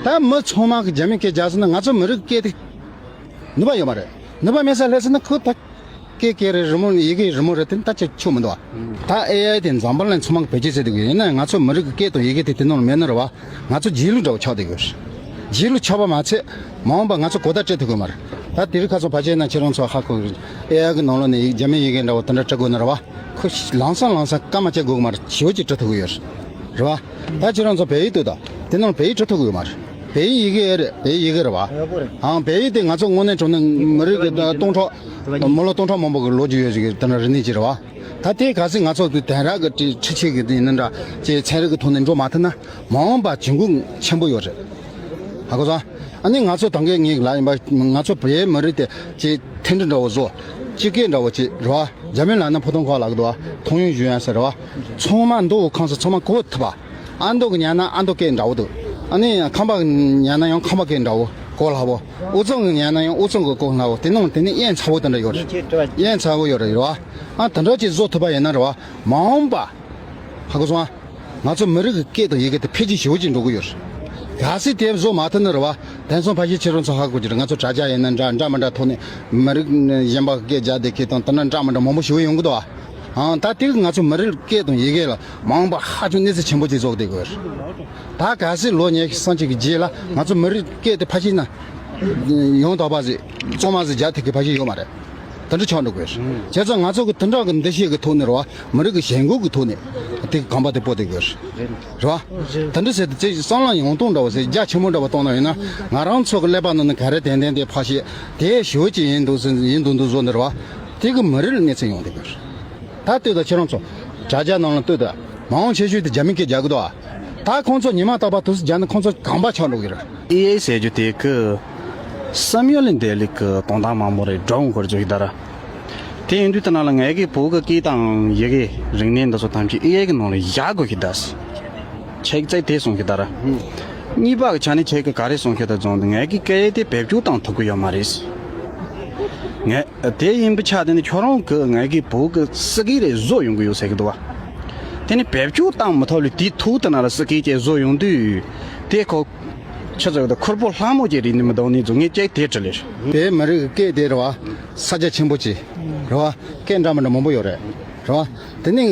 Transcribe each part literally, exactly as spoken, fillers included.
ད་མི་ཚང་མ་གི་རྒྱ་མི་སྐད་རྒྱག་སོང་ན་ང་ཚོ་མི་རིགས་སྐད་དེ་ནུས་པ་ཡོད་མ་རེད། ནུས་པ་མེད་ས་སླེབས་སོང་ན་ཁོ་ད་སྐད་སྐད་རེད། རི་མོ་ཡི་གེ་རི་མོ་རེད། དེ་ད་ཅི་ཆོ་མི་འདུག་བ། ད་ཨེ་ཨའི་དེ་འཛམ་བུ་གླིང་ཚང་མ་གི་བེད་སྤྱོད་བྱེད་དུ་གི་ཡིན་ན་ང་ཚོ་མི་རིགས་ཀྱི་སྐད་དང་ཡི་གེ་དེ་དེ་ནང་ལ་མེད་ན་རེད་བ། ང་ཚོ་རྗེས་ལུས་འདྲ་བོ་ཆགས་བསྡད་དགོས། རྗེས་ལུས་ཆགས་པ་མ་ཚད་མ་འོངས་པ་ང་ཚོ་གོ་བརྡ་སྤྲད་ཐུབ་གི་མ་རེད། ད་དེ་རིང་ཁ་སང་ཕལ་ཆེར་ན་ཁྱེད་རང་ཚོ་ཧ་གོ་གི་རེད། ཨེ་ཨའི་གི་ནང་ལོགས་ནས་ཡིག་རྒྱ་མི་ཡི་གེ་འདྲ་བོ་དེ་འདྲ་སྤྲད་དགོས་ན་རེད་བ། ཁོ་ལམ་སང་ལམ་སང་སྐར་མ་བཅད་དགོས་གི་མ་རེད། ཞེ་པོ་ཅིག་སྤྲད་ཐུབ་གི་ཡོད་རེད། རེད་བ། ད་ཁྱེད་རང་ཚོ་བལ་ཡིག་ལྟོས་དང་། དེ་ནང་བལ་ཡིག་སྤྲད་ཐུབ་གི་ཡོད་མ་རེད། བལ་ཡིག་ཡི་གེ་རེད། བལ་ཡིག་ཡི་གེ་རེད་བ། ཨང་། བལ་ཡིག་དེ་ང་ཚོ་དངོས་གནས་དྲང་གནས་མི་རིགས་ཀྱི་སྟོང་ཕྲག་མི་ལོ་སྟོང་ཕྲག་མང་པོ་གི་ལོ་རྒྱུས་ཡོད་ཅིག་དེ་འདྲ་རིག་གནས་ཅིག་རེད་བ། ད་དེ་གལ་སྲིད་ང་ཚོ་དེ་དེང་རབས་ཀྱི་ཁྲི་ཁྲི་ཆིག་གི་དེ་ཡིན་ན་འདྲ་ཅེས་ཚན་རིག་གི་ཐོག་ནས་འགྲོ་མ་ཐུབ་ན་མ་འོངས་པ་གྱོང་གུན་ཆེན་པོ་ཡོད་རེད། ཧ་གོ་སོང་། ཨ་ནི་ང་ཚོ་ད་གིན་ངས་ལབ་ཡིན་པ། ང་ཚོ་བོད་མི་རིགས་དེ་ཅེས་མཐུན་སྒྲིལ་འདྲ་བོ་བཟོ། སྤྱི་སྐད་འདྲ་བོ་ཅིག་རེད་བ། རྒྱ་མི་ལབ་ན་ཕུ་ཐུང་ཁོག་ལབ་གི་འདུག་བ། ཐུང་ཡོན་ཞུ་ཡང་ཟེར་རེད་བ། ཚང་མ་མདོ་དབུས་ཁམས་གསུམ་ཚང་མ་གོ་ཐུབ་པ། ཨ་མདོ་གི་ཉན་ན་ཨ་མདོ་སྐད་འདྲ་བོ་འདུག་ཨ་ནི་ཁམས་པ་གི་ཉན་ན་ཡང་ཁམས་པ་སྐད་འདྲ་བོ་གོ་སླ་བོ། དབུས་གཙང་གི་ཉན་ན་ཡང་དབུས་གཙང་གི་གོ་སླ་བོ། དེ་ནང་དེ་ནི་དབྱིངས་ཚ་བོ་དེ་འདྲ་ཡོད་རེད། དབྱིངས་ཚ་བོ་ཡོད་རེད་རེད་བ། ཨ་དེ་འདྲ་ཅིག་བཟོ་ཐུབ་པ་ཡིན་ན་རེད་བ། མ་འོངས་པ། ཧ་གོ་སོང་ཨ། ང་ཚོ་མི་རིགས་ཀྱི་སྐད་དང་ཡི་གེ་དེ་འཕེལ་རྒྱས་ཞེ་པོ་ཅིག་འགྲོ་གི་ཡོད་རེད། གལ་སྲིད་དེ་བཟོ་མ་ཐུབ་ན་རེད་བ། དེང་སང་ཕལ་ཆེར་ཁྱེད་རང་ཚོ་ཧ་གོ་གི་རེད། ང་ཚོ་དྲ་རྒྱ་ཡིན་ན་འདྲ་འདྲ་མི་འདྲ་ཐོག་ནས་མི་རིགས་གཞན་པ་སྐད་རྒྱག་བསྡད་མཁན་དང་དེ་འདྲ་འདྲ་མི་འདྲ་མང་པོ་ཞེ་པོ་ཡོང་གི་འདུག་ཨ། ཨང་། ད་དེ་ང་ཚོ་མི་རིགས་སྐད་དང་ཡི་གེ་ལ་མ་འོངས་པ་ཧ་ཅང་གནོད་འཚེ་ཆེན་པོ་ཅིག་བཟོ་གི་བསྡད་ཀྱི་ཡོད་རེད། ད་གལ་སྲིད་ལོ་ཉི་ཤུ་སུམ་ཅུ་གི་རྗེས་ལ་ང་ཚོ་མི་རིགས་སྐད་དེ་ཕལ་ཆེར་ན་ཡང་དག་པ་ཟིག་གཙང་མ་ཟིག་རྒྱག་ཐུབ་མཁན་ཕལ་ཆེར་ཡོད་མ་རེད། དེ་འདྲ་ཆགས་འགྲོ་དགོས་རེད། བྱས་ཙང་ང་ཚོ་གི་དེ་འདྲ་གི་འདུ་ཤེས་ཀྱི་ཐོག་ནས་རེད་བ། མི་རིགས་ཀྱི་ཞེན་ཁོག་གི་ཐོག་ནས་དེ་གི་གོམ་པ་དེ་སྤོ་བསྡད་དགོས་རེད། རེད་བ། དེ་འདྲ་ཟེར་དུས་ཅིག་བསམ་བློ་ཡང་སྟོང་འདྲ་བོ་ཟེར་རྒྱ་ཆེན་པོ་འདྲ་བོ་གཏོང་ན་ཡིན་ན། ང་རང་ཚོ་གི་ཀླད་པ་ནང་ནས་ག་རེ་ཏན་ཏན་དེ་ཕར་བཤད་དེ་ཞེ་པོ་ཅིག་ཡིན་འདུག་ཟེར་ཡིན་འདུག་འདུག་བཟོ་འདི་རེད་བ། དེ་གི་མི་རིགས་ལ་གནོད་འཚེ་ཡོང་བསྡད་དགོས་རེད། ད་ལྟོས་དང་ཁྱེད་རང་ཚོ། དྲ་རྒྱ་ནང་ལ་ལྟོས་དང་། མང་ཆེ་ཤོས་དེ་རྒྱ་མི་སྐད་རྒྱག་གི་འདུག་ཨ། ད་ཁོང་ཚོ་ཉི་མ་རྟག་པར་དུས་སུ་རྒྱག་ན་ཁོང་ཚོ་གོམ་པ་ཆགས་འགྲོ་གི་རེད། ཨེ་ཨའི་ཟེར་རྒྱུ་དེ་གི་བསམ་ཡུལ་ལས་འདས་ལེགས་ཀྱི་དོན་དག་མང་པོ་རེད། འགྲོ་འོང་སྐོར་བརྗོད་ཀྱི་ད་ར། དེ་ཡིན་དུས་ད་ན་ལ་ངའི་གི་བོད་ཀྱི་སྐད་དང་ཡི་གེ་རིག་གནས་འདི་ཚོ་ཐམས་ཅད་ཨེ་ཨའི་གི་ནང་ལ་བཞག་དགོས་ཀྱི་ད། ཁྱེད་ཀྱིས་དེ་གསུང་གི་ད་ར། གཉིས་པ་གི་ཆ་ནས་ཁྱེད་ཀྱིས་ག་རེ་གསུང་གི་ད་བྱུང་འདུག་ངའི་གི་སྐད་དེ་བེད་སྤྱོད་བཏང་ཐུབ་ཀྱི་ཡོད་མ་རེད། ངས་དེ་ཡིན་པའི་ཆ་དེ་ནི་ཁྱོད་རང་གི་ངའི་གི་བོད་ཀྱི་སྲིད་སྐད་རེ་བཟོ་ཡོང་གི་ཡོད་ཟེར་གི་འདུག་བ། དེ་ནི་བེད་སྤྱོད་བཏང་མི་ཐུབ་ལས་དེའི་ཐོག་དེ་ན་ལ་སྲིད་སྐད་ཅིག་བཟོ་ཡོང་དུས་དེ་ཁོ། ཆི་ཟེར་བ་དང་ཁུར་པོ་ལྷ་མོ་ཅིག་རིག་ནི་མི་འདུག་ནི་ཚོ་ངས་ཅིག་དེ་དྲིས་ལེ། བོད་མི་རིགས་ཀྱི་སྐད་དེ་རེད་བ། ས་ཆ་ཆེན་པོ་ཅིག་རེད་བ། སྐད་འདྲ་མི་འདྲ་མང་པོ་ཡོད་རེད། རེད་བ། དེ་ནི་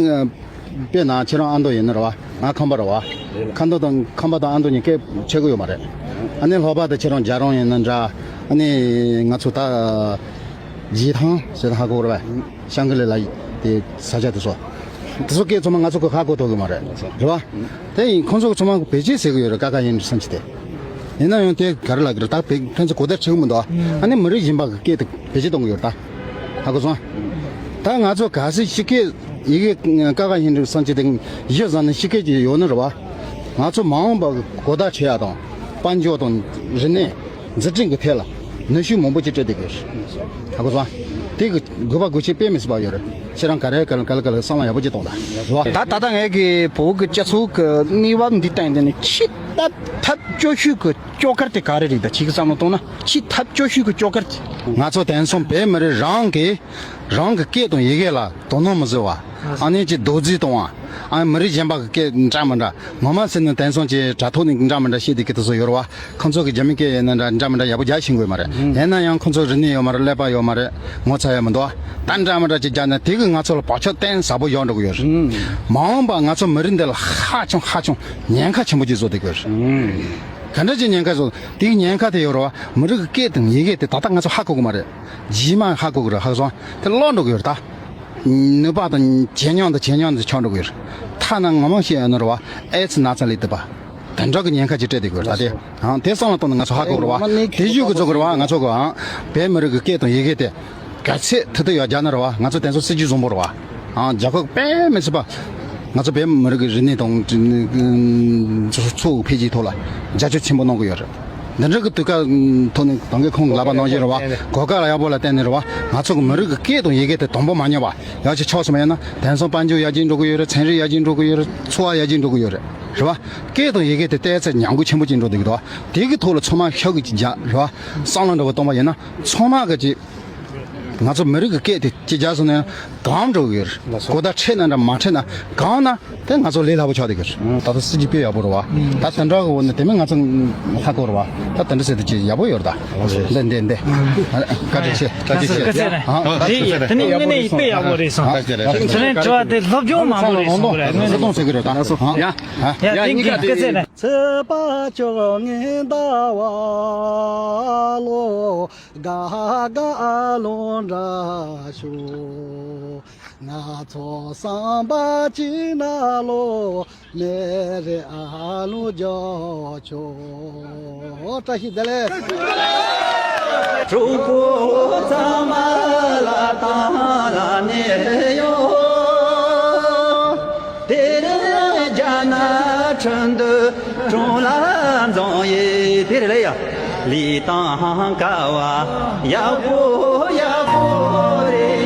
དཔེར་ན་ཁྱེད་རང་ཨ་མདོ་ཡིན་ན་རེད་བ། ང་ཁམས་པ་རེད་བ། ཁམས་པ་དང་ཁམས་པ་དང་ཨ་མདོ་གཉིས་སྐད་ཆེ་གི་ཡོད་མ་རེད། ཨ་ནི་ལྷོ་པ་དང་ཁྱེད་རང་རྒྱ་རོང་ཡིན་ན་འདྲ། ཨ་ནི་ང་ཚོ་ད་རྗེས་ཐང་ཟེར་ན་ཧ་གོ་རེད་བ། ཤང་ཀི་ལི་ལ་དེ་ས་ཆ་དེ་ཚོ། དེ་ཚོ་སྐད་ཚང་མ་ང་ཚོ་གི་ཧ་གོ་ཐུབ་གི་མ་རེད། རེད་བ། དེ་ཡིན་ཁོང་ཚོ་གི་ཚང་མ་བེད་སྤྱོད་ཟེར་གི་ཡོད་རེད། ཀ་ཁ་ཡིན་སམ་ཅི་དེ། ཡིན་ན་ཡང་དེ་ག་རེ་ལབ་གི་རེད། ད་བེད་ཕན་ཚུན་གོ་བརྡ་འཕྲོད་གི་མི་འདུག་ཨ་ནི་མི་རིགས་གཞན་པ་གི་སྐད་དེ་བེད་སྤྱོད་གཏོང་གི་ཡོད་རེད་ད། ཧ་གོ་སོང་། ད་ང་ཚོ་གལ་སྲིད་སྤྱི་སྐད་ཡི་གེ་ཀ་ཁ་ཡིན་སམ་ཅི་དེ་གཞི་བཟུང་ནས་སྤྱི་སྐད་ཅིག་ཡོད་ན་རེད་བ། ང་ཚོ་མ་འོངས་པ་གི་གོ་བརྡ་འཕྲོད་ཡ་དང་། དཔལ་འབྱོར་དང་། རིག་གནས། འཛུགས་སྐྲུན་གྱི་ཐད་ལ་ནུས་ཤུགས་མང་པོ་ཅིག་སྤྲད་བསྡད་ཀྱི་ཡོད་རེད། ཧ་གོ་སོང་། དེ་གི་དགོས་པ་དགོས་ཆེད་དཔེ་མི་སྲིད་པ་ཡོད་རེད། ཁྱེད་རང་ག་རེ་ག་ལ་ག་ལ་ག་ལ་བསམ་བློ་ཡག་པོ་ཅིག་གཏོང་དང་། རེད་བ། ད་ད་ལྟ་ངས་ཀྱི་བོད་ཀྱི་སྤྱི་ཚོགས་ཀྱི་གནས་བབ་འདི་སྟེང་དེ་ནི་ཆེས་ཐབས་ཐབས་སྐྱོ་ཤོས་ཀྱི་སྐྱོ་གར་དེ་ག་རེ་རེད། ད་ཁྱེད་ཀྱི་བསམ་བློ་གཏོང་ན་ཆེས་ཐབས་སྐྱོ་ཤོས་ཀྱི་སྐྱོ་གར་དེ། ང་ཚོ་དེང་སང་བོད་མི་རིགས་རང་གིས་རང་གི་སྐད་དང་ཡི་གེ་ལ་དོ་སྣང་མི་བཟོ་བ། ཨ་ནི་ཅིག་རྡོག་རྫིས་གཏོང་བ། ཨ་མི་རིགས་གཞན་པ་གི་སྐད་འདྲ་མི་འདྲ་ངོ་མ་ཟེར་ན་དེང་སང་ཅིག་དྲ་ཐོག་ནས་འདྲ་མི་འདྲ་བཤད་བསྡད་ཀྱི་དེ་ཚོ་ཡོད་རེད་བ། ཁོང་ཚོ་གི་རྒྱ་མི་སྐད་ཡིན་ན་འདྲ་འདྲ་མི་འདྲ་ཡག་པོ་རྒྱག་ཤེས་ཀྱི་ཡོད་མ་རེད། ཡིན་ན་ཡང་ཁོང་ཚོ་རིག་གནས་ཡོད་མ་རེད། ཀླད་པ་ཡོད་མ་རེད། ངོ་ཚ་ཡ་མི་འདུག་ད་འདྲ་མི་འདྲ་ཅིག་རྒྱག་ན་དེ་གི་ང་ཚོ་ལ་བག་ཆགས་གཏིང་ཟབ་པོ་ཡོང་འགྲོ་གི་ཡོད་རེད། མ་འོངས་པ་ང་ཚོ་མི་རིགས་འདི་ལ་ཧ་ཅང་ཧ་ཅང་ཉེན་ཁ་ཆེན་པོ་ཅིག་བཟོ་བསྡད་ཀྱི་ཡོད་རེད། ག་འདྲ་ཅིག་ཉེན་ཁ་བཟོ། དེ་གི་ཉེན་ཁ་དེ་ཡོད་རེད་བ། མི་རིགས་ཀྱི་སྐད་དང་ཡི་གེ་དེ་ད་ལྟ་ང་ཚོ་ཧ་གོ་གི་མ་རེད། རྗེས་མ་ཧ་གོ་གི་རེད། ཧ་གོ་སོང་། དེ་ལོག་འགྲོ་གི་ཡོད་རེད་ད། ནུས་པ་དང་ཇེ་ཉུང་དང་ཇེ་ཉུང་དུ་ཆགས་འགྲོ་གི་ཡོད་རེད། ཐ་ན་ངོ་མ་བཤད་ཡོད་ན་རེད་བ། ཨེ་ཙི་ན་ཚ་ལས་ཐུབ་པ། དེ་འདྲ་གི་ཉེན་ཁ་ཅིག་སྤྲད་བསྡད་ཀྱི་ཡོད་རེད་ད། དེ་ཨང་དེ་བསམ་བློ་བཏང་ནས་ང་ཚོ་ཧ་གོ་གི་རེད་བ། དེ་བཞུགས་ཀྱི་བཟོ་གི་རེད་བ། ང་ཚོ་གི་ཨང་བོད་མི་རིགས་ཀྱི་སྐད་དང་ཡི་གེ་དེ་གལ་ཆེ་ཐུབ་ཐུབ་ཡོད་རྒྱ་ནག་རེད་བ། ང་ཚོ་དེང་སང་སྲིད་ཇུས་བཟང་པོ་རེད་བ། ཨང་རྒྱལ་ཁབ་དཔེ་མི་སྲིད་པ། ང་ཚོ་བོད་མི་རིགས་ཀྱི་རིག་གནས་དང་ཚོ་ཚོ་འཕེལ་རྒྱས་ཐོག་ལ་རྒྱབ་སྐྱོར་ཆེན་པོ་གནང་གི་ཡོད་རེད། འདི་འདྲ་གི་དུས་སྐབས་ཐོག་ནས་ད་གིན་ཁོང་གིས་ལབ་པ་ནང་བཞིན་རེད་བ། གོ་སྐབས་ཡག་པོ་ལ་བརྟེན་ནས་རེད་བ། ང་ཚོ་གི་མི་རིགས་ཀྱི་སྐད་དང་ཡི་གེ་དེ་དང་པོ་མ་ཉམས་པ་ཡག་ཅིག་ཆགས་སོང་བ་ཡིན་ན། དེང་སང་དཔལ་འབྱོར་ཡར་རྒྱས་འགྲོ་གི་ཡོད་རེད། ཚན་རིག་ཡར་རྒྱས་འགྲོ་གི་ཡོད་རེད། འཚོ་བ་ཡར་རྒྱས་འགྲོ་གི་ཡོད་རེད། རེད་བ། སྐད་དང་ཡི་གེ་དེ་བལྟས་ཚེ་ཉམས་རྒུད་ཆེན་པོ་ཅིག་འགྲོ་བསྡད་ཀྱི་འདུག་བ། དེ་གི་ཐོག་ལ་ཚང་མ་ཤུགས་ཀྱིས་རྒྱག་རེད་བ། བསམ་བློ་འདྲ་བོ་གཏོང་བ་ཡིན་ན་ཚང་མ་གི་ཅིག་ང་ཚོ་མི་རིགས་ཀྱི་སྐད་དེ་གཅིག་རྒྱ་སོང་ནས་གང་འགྲོ་གི་ཡོད་རེད། གོ་བརྡ་འཕྲད་ན་འདྲ་མ་འཕྲད་ན་གང་ན་དེ་ང་ཚོ་ལས་སླ་པོ་ཆགས་བསྡད་ཀྱི་རེད། ད་ལྟ་སྲིད་ཇུས་དཔེ་ཡག་པོ་རེད་བ། ད་དེ་འདྲ་གི་འོ་ན་དེ་མིན་ང་ཚོ་ལྷག་གོ་རེད་བ། ད་དེ་འདྲ་ཟེར་དུས་ཅིག་ཡག་པོ་ཡོད་རེད་ད། འདི་འདི་འདི། བཀའ་དྲིན་ཆེ། བཀའ་དྲིན་ཆེ། སྐུ་ཚེ་རིང་། ཨ། རེད་ཡ། དེ་ནས་དངོས་གནས་དཔེ་ཡག་པོ་རེད་སོང་། དེ་ནས་དྲི་བ་དེ་སློབ་སྦྱོང་མང་པོ་རེད་སོང་རེད། དངོས་གནས། ཟ་གཏོང་ཟེར་གི་རེད་ད། ཡ། ཡ། དེ་གི་སྐུ་ཚེ་རིང་། ཚེས་པ་བཅོ་ལྔའི་ཟླ་བ་ལོ། དགའ་དགའ་ལོ་འདྲ་ཞུ། ང་ཚོ་བསམ་པ་ཅི་ན་ལོ། མེ་རེ་ཨ་ལོ་རྒྱོ་ཆོ། བཀྲ་ཤིས་བདེ་ལེགས། གྲོགས་པོ་ཚང་མ་ལ་དང་ལ་གནས་ཡོད། དེ་རིང་རྒྱ་ནག་ཁྲིན་ཏུའུ་གྲོང་ལ་འཛོམས་ཡོད། དེ་རེད་ལེ་ཡ། ལི་ཐང་ཀ་བ་ཡག་པོ་ཡག་པོ་རེད།